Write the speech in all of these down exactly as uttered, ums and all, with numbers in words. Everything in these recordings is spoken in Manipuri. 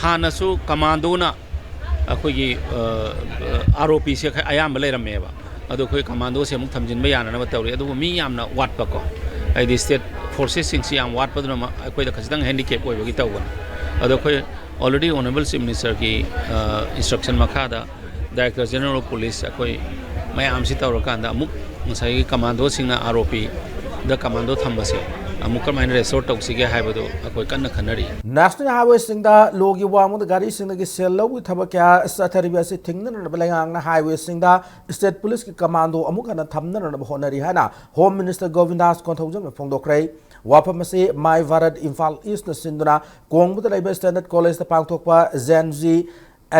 ꯍꯥꯟꯅꯁꯨ ꯀꯃꯥꯟꯗꯣꯅ ꯑꯩꯈꯣꯏꯒꯤ ꯑꯥꯔ ꯑꯣ ꯄꯤꯁꯦ ꯑꯌꯥꯝꯕ ꯂꯩꯔꯝꯃꯦꯕ꯫ ꯑꯗꯣ ꯑꯩꯈꯣꯏ ꯀꯃꯥꯟꯗꯣꯁꯦ ꯑꯃꯨꯛ ꯊꯝꯖꯤꯟꯕ ꯌꯥꯅꯅꯕ ꯇꯧꯔꯤ꯫ ꯑꯗꯨꯕꯨ ꯃꯤ ꯌꯥꯝꯅ ꯋꯥꯠꯄꯀꯣ, ꯍꯥꯏꯗꯤ ꯁ꯭ꯇꯦꯠ ꯐꯣꯔꯁꯦꯁꯁꯤꯡꯁꯤ ꯌꯥꯝ ꯋꯥꯠꯄꯗꯨꯅ ꯃ- ꯑꯩꯈꯣꯏꯗ ꯈꯖꯤꯛꯇꯪ ꯍꯦꯟꯗꯤꯀꯦꯞ ꯑꯣꯏꯕꯒꯤ ꯇꯧꯕꯅꯤ꯫ ꯑꯗꯣ ꯑꯩꯈꯣꯏ already Honourable Chief Minister ꯒꯤ ꯏꯟꯁꯇ꯭ꯔꯛꯁꯟ ꯃꯈꯥꯗ Director General of Police ꯑꯩꯈꯣꯏ ꯃꯌꯥꯝꯁꯤ ꯇꯧꯔꯀꯥꯟꯗ ꯑꯃꯨꯛ ꯉꯁꯥꯏꯒꯤ ꯀꯃꯥꯟꯗꯣꯁꯤꯡꯅ ꯑꯥꯔ ꯑꯣ ꯄꯤꯗ ꯀꯃꯥꯟꯗꯣ ꯊꯝꯕꯁꯦ ꯑꯃꯨꯛ ꯀꯔꯝꯍꯥꯏꯅ ꯔꯦꯁꯇꯣꯔ ꯇꯧꯁꯤꯒꯦ ꯍꯥꯏꯕꯗꯨ ꯑꯩꯈꯣꯏ ꯀꯟꯅ ꯈꯟꯅꯔꯤ꯫ ꯅꯦꯁꯅꯦꯜ ꯍꯥꯏꯋꯦꯁꯤꯡꯗ ꯂꯣꯒꯤ ꯋꯥꯡꯃꯗ ꯒꯥꯔꯤꯁꯤꯡꯗꯒꯤ ꯁꯦꯜ ꯂꯧꯕꯒꯤ ꯊꯕꯛ ꯀꯌꯥ ꯆꯠꯊꯔꯤꯕ ꯑꯁꯤ ꯊꯤꯡꯅꯅꯕ ꯂꯩꯉꯥꯛꯅ ꯍꯥꯏꯋꯦꯁꯤꯡꯗ ꯁ꯭ꯇꯦꯠ ꯄꯨꯂꯤꯁꯀꯤ ꯀꯃꯥꯟꯗꯣ ꯑꯃꯨꯛ ꯍꯟꯅ ꯊꯝꯅꯅꯕ ꯍꯣꯠꯅꯔꯤ ꯍꯥꯏꯅ ꯍꯣꯝ ꯃꯤꯅꯤꯁꯇꯔ ꯒꯣꯕꯤꯟꯗꯥꯁ ꯀꯣꯟꯊꯧꯖꯝꯅ ꯐꯣꯡꯗꯣꯛꯈ꯭ꯔꯦ꯫ ꯋꯥꯐꯝ ꯑꯁꯤ ꯃꯥꯏ ꯚꯥꯔꯠ ꯏꯝꯐꯥꯜ ꯏꯁꯅ ꯁꯤꯟꯗꯨꯅ ꯀꯣꯡꯕꯗ ꯂꯩꯕ ꯁ꯭ꯇꯦꯟꯗꯔꯗ ꯀꯣꯂꯦꯖꯇ ꯄꯥꯡꯊꯣꯛꯄ Gen Z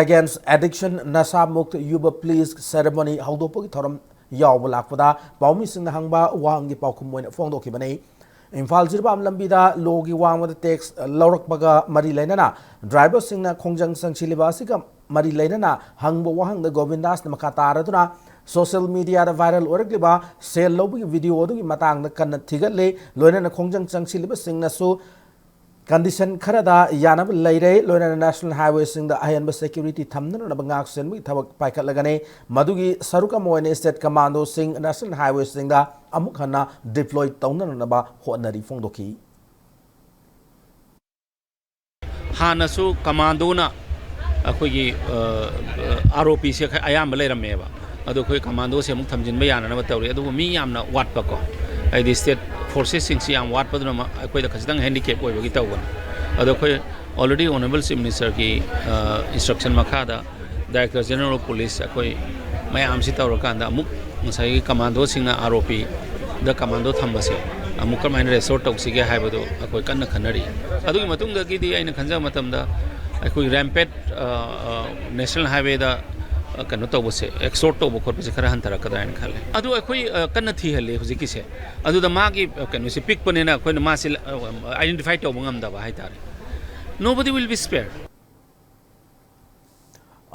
Against Addiction, ꯅꯁꯥ ꯃꯨꯛꯇ ꯌꯨꯕ Please ꯁꯦꯔꯦꯃꯣꯅꯤ ꯍꯧꯗꯣꯛꯄꯒꯤ ꯊꯧꯔꯝ ꯌꯥꯎꯕ ꯂꯥꯛꯄꯗ ꯄꯥꯎꯃꯤꯁꯤꯡꯅ ꯍꯪꯕ ꯋꯥꯍꯪꯒꯤ ꯄꯥꯎꯈꯨꯝ ꯑꯣꯏꯅ ꯐꯣꯡꯗꯣꯛꯈꯤꯕꯅꯤ꯫ ꯏꯝꯐꯥꯜ ꯖꯤꯔꯤꯕꯥꯝ ꯂꯝꯕꯤꯗ ꯂꯣꯒꯤ ꯋꯥꯡꯃꯗ ꯇꯦꯛꯁ ꯂꯧꯔꯛꯄꯒ ꯃꯔꯤ ꯂꯩꯅꯅ ꯗ꯭ꯔꯥꯏꯚꯔꯁꯤꯡꯅ ꯈꯣꯡꯖꯪ ꯆꯪꯁꯤꯜꯂꯤꯕ ꯑꯁꯤꯒ ꯃꯔꯤ ꯂꯩꯅꯅ ꯍꯪꯕ ꯋꯥꯍꯪꯗ ꯒꯣꯕꯤꯟꯗꯥꯁꯅ ꯃꯈꯥ ꯇꯥꯔꯗꯨꯅ ꯁꯣꯁꯤꯌꯦꯜ ꯃꯤꯗꯤꯌꯥꯗ ꯚꯥꯏꯔꯦꯜ ꯑꯣꯏꯔꯛꯂꯤꯕ ꯁꯦꯜ ꯂꯧꯕꯒꯤ ꯚꯤꯗꯤꯑꯣ ꯑꯗꯨꯒꯤ ꯃꯇꯥꯡꯗ ꯀꯟꯅ ꯊꯤꯒꯠꯂꯤ꯫ ꯂꯣꯏꯅꯅ ꯈꯣꯡꯖꯪ ꯆꯪꯁꯤꯜꯂꯤꯕꯁꯤꯡꯅꯁꯨ ꯀꯟꯗꯤꯁꯟ ꯈꯔꯗ ꯌꯥꯅꯕ ꯂꯩꯔꯦ꯫ ꯂꯣꯏꯅꯅ ꯅꯦꯁꯅꯦꯜ ꯍꯥꯏꯋꯦꯁꯤꯡꯗ ꯑꯍꯦꯟꯕ ꯁꯦꯀ꯭ꯌꯨꯔꯤꯇꯤ ꯊꯝꯅꯅꯕ ꯉꯥꯛ ꯁꯦꯟꯕꯒꯤ ꯊꯕꯛ ꯄꯥꯏꯈꯠꯂꯒꯅꯤ꯫ ꯃꯗꯨꯒꯤ ꯁꯔꯨꯛ ꯑꯃ ꯑꯣꯏꯅ ꯁ꯭ꯇꯦꯠ ꯀꯃꯥꯟꯗꯣꯁꯤꯡ ꯅꯦꯁꯅꯦꯜ ꯍꯥꯏꯋꯦꯁꯤꯡꯗ ꯑꯃꯨꯛ ꯍꯟꯅ ꯗꯤꯄ꯭ꯂꯣꯏ ꯇꯧꯅꯅꯕ ꯍꯣꯠꯅꯔꯤ ꯐꯣꯡꯗꯣꯛꯈꯤ꯫ ꯍꯥꯟꯅꯁꯨ ꯀꯃꯥꯟꯗꯣꯅ ꯑꯩꯈꯣꯏꯒꯤ ꯑꯥꯔ ꯑꯣ ꯄꯤꯁꯦ ꯑꯌꯥꯝꯕ ꯂꯩꯔꯝꯃꯦꯕ꯫ ꯑꯗꯣ ꯑꯩꯈꯣꯏ ꯀꯃꯥꯟꯗꯣꯁꯦ ꯑꯃꯨꯛ ꯊꯝꯖꯤꯟꯕ ꯌꯥꯅꯅꯕ ꯇꯧꯔꯤ꯫ ꯑꯗꯨꯕꯨ ꯃꯤ ꯌꯥꯝꯅ ꯋꯥꯠꯄꯀꯣ, ꯍꯥꯏꯗꯤ ꯁ꯭ꯇꯦꯠ ꯐꯣꯔꯁꯦꯁꯁꯤꯡꯁꯤ ꯌꯥꯝ ꯋꯥꯠꯄꯗꯨꯅ ꯃ- ꯑꯩꯈꯣꯏꯗ ꯈꯖꯤꯛꯇꯪ ꯍꯦꯟꯗꯤꯀꯦꯞ ꯑꯣꯏꯕꯒꯤ ꯇꯧꯕꯅꯤ꯫ ꯑꯗꯣ ꯑꯩꯈꯣꯏ already Honourable Chief Minister ꯒꯤ ꯏꯟꯁꯇ꯭ꯔꯛꯁꯟ ꯃꯈꯥꯗ Director General of Police ꯑꯩꯈꯣꯏ ꯃꯌꯥꯝꯁꯤ ꯇꯧꯔꯀꯥꯟꯗ ꯑꯃꯨꯛ ꯉꯁꯥꯏꯒꯤ ꯀꯃꯥꯟꯗꯣꯁꯤꯡꯅ ꯑꯥꯔ ꯑꯣ ꯄꯤꯗ ꯀꯃꯥꯟꯗꯣ ꯊꯝꯕꯁꯦ ꯑꯃꯨꯛ ꯀꯔꯝꯍꯥꯏꯅ ꯔꯦꯁꯇꯣꯔ ꯇꯧꯁꯤꯒꯦ ꯍꯥꯏꯕꯗꯨ ꯑꯩꯈꯣꯏ ꯀꯟꯅ ꯈꯟꯅꯔꯤ꯫ ꯑꯗꯨꯒꯤ ꯃꯇꯨꯡꯗꯒꯤꯗꯤ ꯑꯩꯅ ꯈꯟꯖꯕ ꯃꯇꯝꯗ ꯑꯩꯈꯣꯏ ꯔꯦꯝꯄꯦꯠ ꯅꯦꯁꯅꯦꯜ ꯍꯥꯏꯋꯦꯗ ꯀꯩꯅꯣ ꯇꯧꯕꯁꯦ, ꯑꯦꯛꯁꯇꯣꯔꯠ ꯇꯧꯕ ꯈꯣꯠꯄꯁꯦ ꯈꯔ ꯍꯟꯊꯔꯛꯀꯗ꯭ꯔꯥ ꯍꯥꯏꯅ ꯈꯜꯂꯦ꯫ ꯑꯗꯨ ꯑꯩꯈꯣꯏ ꯑ, ꯀꯟꯅ ꯊꯤꯍꯜꯂꯤ ꯍꯧꯖꯤꯛꯀꯤꯁꯦ꯫ ꯑꯗꯨꯗ ꯃꯥꯒꯤ ꯑ, ꯀꯩꯅꯣꯁꯦ ꯄꯤꯛꯄꯅꯤꯅ ꯑꯩꯈꯣꯏꯅ ꯃꯥꯁꯦ ꯑꯥꯏꯗꯦꯟꯇꯤꯐꯥꯏ ꯇꯧꯕ ꯉꯝꯗꯕ ꯍꯥꯏꯇꯥꯔꯦ꯫ Nobody will be spared.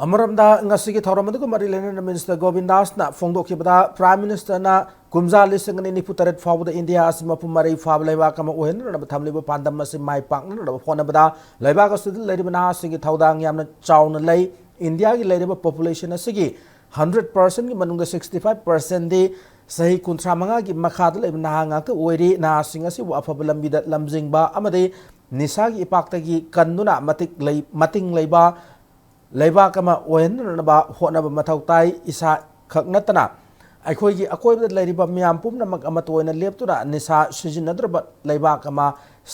ꯑꯃꯔꯣꯝꯗ ꯉꯁꯤꯒꯤ ꯊꯧꯔꯝ ꯑꯗꯨꯒ ꯃꯔꯤ ꯂꯩꯅꯅ ꯃꯤꯅꯤꯁꯇꯔ ꯒꯣꯕꯤꯟꯗꯥꯁꯅ ꯐꯣꯡꯗꯣꯛꯈꯤꯕꯗ ꯄ꯭ꯔꯥꯏꯝ ꯃꯤꯅꯤꯁꯇꯔꯅ ꯀꯨꯝꯖꯥ ꯂꯤꯁꯤꯡ ꯑꯅꯤ ꯅꯤꯐꯨ ꯇꯔꯦꯠ ꯐꯥꯎꯕꯗ ꯏꯟꯗꯤꯌꯥ ꯑꯁꯤ ꯃꯄꯨꯡ ꯃꯔꯩ ꯐꯥꯕ ꯂꯩꯕꯥꯛ ꯑꯃ ꯑꯣꯏꯍꯟꯅꯅꯕ ꯊꯝꯂꯤꯕ ꯄꯥꯟꯗꯝ ꯑꯁꯤ ꯃꯥꯏ ꯄꯥꯛꯅꯅꯕ ꯍꯣꯠꯅꯕꯗ ꯂꯩꯕꯥꯛ ꯑꯁꯤꯗ ꯂꯩꯔꯤꯕ ꯅꯍꯥꯁꯤꯡꯒꯤ ꯊꯧꯗꯥꯡ ꯌꯥꯝꯅ ꯆꯥꯎꯅ ꯂꯩ꯫ ꯏꯟꯗꯤꯌꯥꯒꯤ ꯂꯩꯔꯤꯕ ꯄꯣꯄꯨꯂꯦꯁꯟ ꯑꯁꯤꯒꯤ ꯍꯟꯗ꯭ꯔꯦꯠ ꯄꯥꯔꯁꯦꯟꯒꯤ ꯃꯅꯨꯡꯗ ꯁꯤꯛꯁꯇꯤ ꯐꯥꯏꯚ ꯄꯥꯔꯁꯦꯟꯗꯤ ꯆꯍꯤ ꯀꯨꯟꯊ꯭ꯔꯥ ꯃꯉꯥꯒꯤ ꯃꯈꯥꯗ ꯂꯩꯕ ꯅꯍꯥ ꯉꯥꯛꯇ ꯑꯣꯏꯔꯤ꯫ ꯅꯍꯥꯁꯤꯡ ꯑꯁꯤꯕꯨ ꯑꯐꯕ ꯂꯝꯕꯤꯗ ꯂꯝꯖꯤꯡꯕ ꯑꯃꯗꯤ ꯅꯤꯁꯥꯒꯤ ꯏꯄꯥꯛꯇꯒꯤ ꯀꯟꯗꯨꯅ ꯃꯇꯤꯛ ꯂꯩ-, ꯃꯇꯤꯡ ꯂꯩꯕ ꯂꯩꯕꯥꯛ ꯑꯃ ꯑꯣꯏꯍꯟꯅꯅꯕ ꯍꯣꯠꯅꯕ ꯃꯊꯧ ꯇꯥꯏ꯫ ꯏꯁꯥ ꯈꯛ ꯅꯠꯇꯅ ꯑꯩꯈꯣꯏꯒꯤ ꯑꯀꯣꯏꯕꯗ ꯂꯩꯔꯤꯕ ꯃꯤꯌꯥꯝ ꯄꯨꯝꯅꯃꯛ ꯑꯃꯠꯇ ꯑꯣꯏꯅ ꯂꯦꯞꯇꯨꯅ ꯅꯤꯁꯥ ꯁꯤꯖꯤꯟꯅꯗ꯭ꯔꯕ ꯂꯩꯕꯥꯛ ꯑꯃ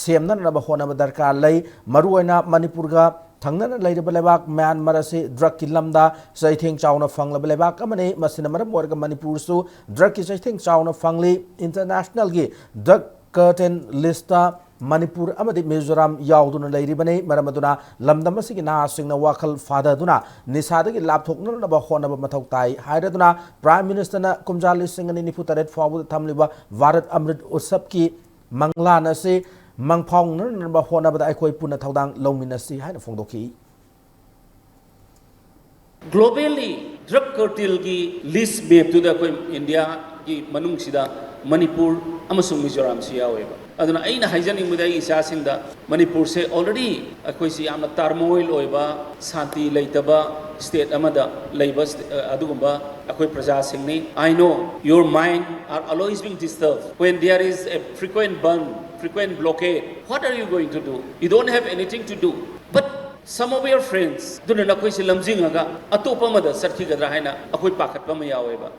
ꯁꯦꯝꯅꯅꯕ ꯍꯣꯠꯅꯕ ꯗꯔꯀꯥꯔ ꯂꯩ꯫ ꯃꯔꯨꯑꯣꯏꯅ ꯃꯅꯤꯄꯨꯔꯒ ꯊꯪꯅꯅ ꯂꯩꯔꯤꯕ ꯂꯩꯕꯥꯛ ꯃ꯭ꯌꯥꯟꯃꯥꯔ ꯑꯁꯤ ꯗ꯭ꯔꯒꯀꯤ ꯂꯝꯗ ꯆꯩꯊꯦꯡ ꯆꯥꯎꯅ ꯐꯪꯂꯕ ꯂꯩꯕꯥꯛ ꯑꯃꯅꯤ꯫ ꯃꯁꯤꯅ ꯃꯔꯝ ꯑꯣꯏꯔꯒ ꯃꯅꯤꯄꯨꯔꯁꯨ ꯗ꯭ꯔꯒꯀꯤ ꯆꯩꯊꯦꯡ ꯆꯥꯎꯅ ꯐꯪꯂꯤ꯫ ꯏꯟꯇꯔꯅꯦꯁꯅꯦꯜꯒꯤ ꯗ꯭ꯔꯒ ꯀꯔꯇꯦꯜ ꯂꯤꯁꯇ ꯃꯅꯤꯄꯨꯔ ꯑꯃꯗꯤ ꯃꯤꯖꯣꯔꯥꯝ ꯌꯥꯎꯗꯨꯅ ꯂꯩꯔꯤꯕꯅꯤ꯫ ꯃꯔꯝ ꯑꯗꯨꯅ ꯂꯝꯗꯝ ꯑꯁꯤꯒꯤ ꯅꯍꯥꯁꯤꯡꯅ ꯋꯥꯈꯜ ꯐꯥꯊꯗꯨꯅ ꯅꯤꯁꯥꯗꯒꯤ ꯂꯥꯞꯊꯣꯛꯅꯅꯕ ꯍꯣꯠꯅꯕ ꯃꯊꯧ ꯇꯥꯏ ꯍꯥꯏꯔꯗꯨꯅ ꯄ꯭ꯔꯥꯏꯝ ꯃꯤꯅꯤꯁꯇꯔꯅ ꯀꯨꯝꯖꯥ ꯂꯤꯁꯤꯡ ꯑꯅꯤ ꯅꯤꯐꯨ ꯇꯔꯦꯠ ꯐꯥꯎꯕꯗ ꯊꯝꯂꯤꯕ ꯚꯥꯔꯠ ꯑꯃ꯭ꯔꯤꯠ ꯎꯠꯁꯕꯀꯤ ꯃꯪꯂꯥꯟ ꯑꯁꯤ ꯃꯪꯐꯥꯎꯅꯅꯕ ꯍꯣꯠꯅꯕꯗ ꯑꯩꯈꯣꯏ ꯄꯨꯟꯅ ꯊꯧꯗꯥꯡ ꯂꯧꯃꯤꯟꯅꯁꯤ ꯍꯥꯏꯅ ꯐꯣꯡꯗꯣꯛꯈꯤ꯫ Globally drug cartelꯒꯤ list mapꯇꯨꯗ ꯑꯩꯈꯣꯏ ꯏꯟꯗꯤꯌꯥꯒꯤ ꯃꯅꯨꯡꯁꯤꯗ ꯃꯅꯤꯄꯨꯔ ꯑꯃꯁꯨꯡ ꯃꯤꯖꯣꯔꯥꯝꯁꯤ ꯌꯥꯎꯋꯦꯕ꯫ ꯑꯗꯨꯅ ꯑꯩꯅ ꯍꯥꯏꯖꯅꯤꯡꯕꯗꯤ ꯑꯩ ꯏꯆꯥꯁꯤꯡꯗ, ꯃꯅꯤꯄꯨꯔꯁꯦ already ꯑꯩꯈꯣꯏꯁꯤ ꯌꯥꯝꯅ turmoil ꯑꯣꯏꯕ, ꯁꯥꯟꯇꯤ ꯂꯩꯇꯕ state ꯑꯃꯗ ꯂꯩꯕ ꯁ꯭ꯇꯦ-, ꯑꯗꯨꯒꯨꯝꯕ ꯑꯩꯈꯣꯏ ꯄ꯭ꯔꯖꯥꯁꯤꯡꯅꯤ꯫ I know your mind are always being disturbed when there is a frequent bandh, frequent blockade. What are you going to do? You don't have anything to do. But some of your friends, ꯑꯗꯨꯅ ꯅꯈꯣꯏꯁꯤ ꯂꯝꯖꯤꯡꯉꯒ ꯑꯇꯣꯞꯄ ꯑꯃꯗ ꯆꯠꯈꯤꯒꯗ꯭ꯔꯥ ꯍꯥꯏꯅ ꯑꯩꯈꯣꯏ ꯄꯥꯈꯠꯄ ꯑꯃ ꯌꯥꯎꯋꯦꯕ꯫